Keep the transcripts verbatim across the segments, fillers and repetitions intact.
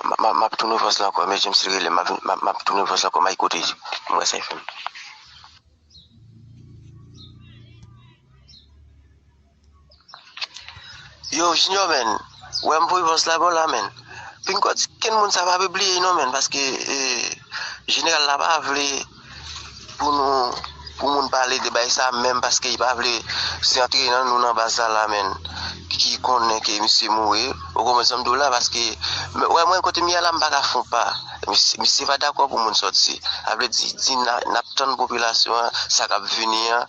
M ap tounen vòs la ankò, men James li rele m, m ap tounen vòs la ankò, m a koute m wè sa l fè m. Yo, Junior, men, wè m voye vòs la ba w la, men. Pinga di kenn moun sa pa bliye non, men, paske eh, jeneral la pa vle pou nou pou moun pale de bay sa menm paske li pa vle se antre nan nou nan baz la la menm ki konnen ke misye mouri ou konprann sa m di w la paske wè mwen kote m ye la m pa ka fon pa misye pa dakò pou moun sòti sa vle di di n ap tann popilasyon an sa k ap vini an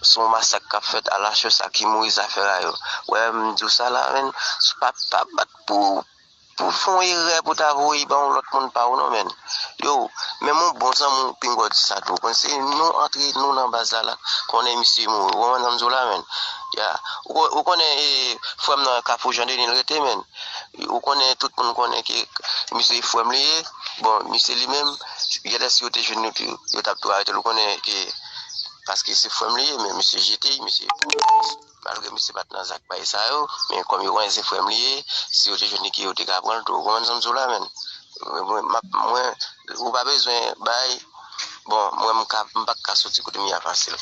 se yon masak k ap fèt a la chòs a ki mouri zafè a yo wè m di w sa la menm pa pa bat pou pou fè yon erè pou ta voye ba yon lòt moun pa ou non menn. Yo, menm yon bon zanmi w pinga w di sa tou. Konn se nou antre nou nan baz la la, konnen misye mouri. Ou konprann sa m di w la menn? Ya, ou konnen frè m nan Kafou Jan Deni l rete menn. Ou konnen tout moun konnen ke misye frè m li ye. Bon, misye li menm, genlè si yo te jwenn li tou, yo t ap tou arete l. Ou konnen ke paske se frè m li ye, men misye jete, misye Malgre misye pa t nan zak bay sa yo, men kòm yo konnen se frè m li ye, si yo te jwenn li ke yo te ka pran l tou. Ou konprann sa m di w la menn? Mwen, mwen, ou pa bezwen bay, bon, mwen m ka, m pa ka soti kote m ye a fasil.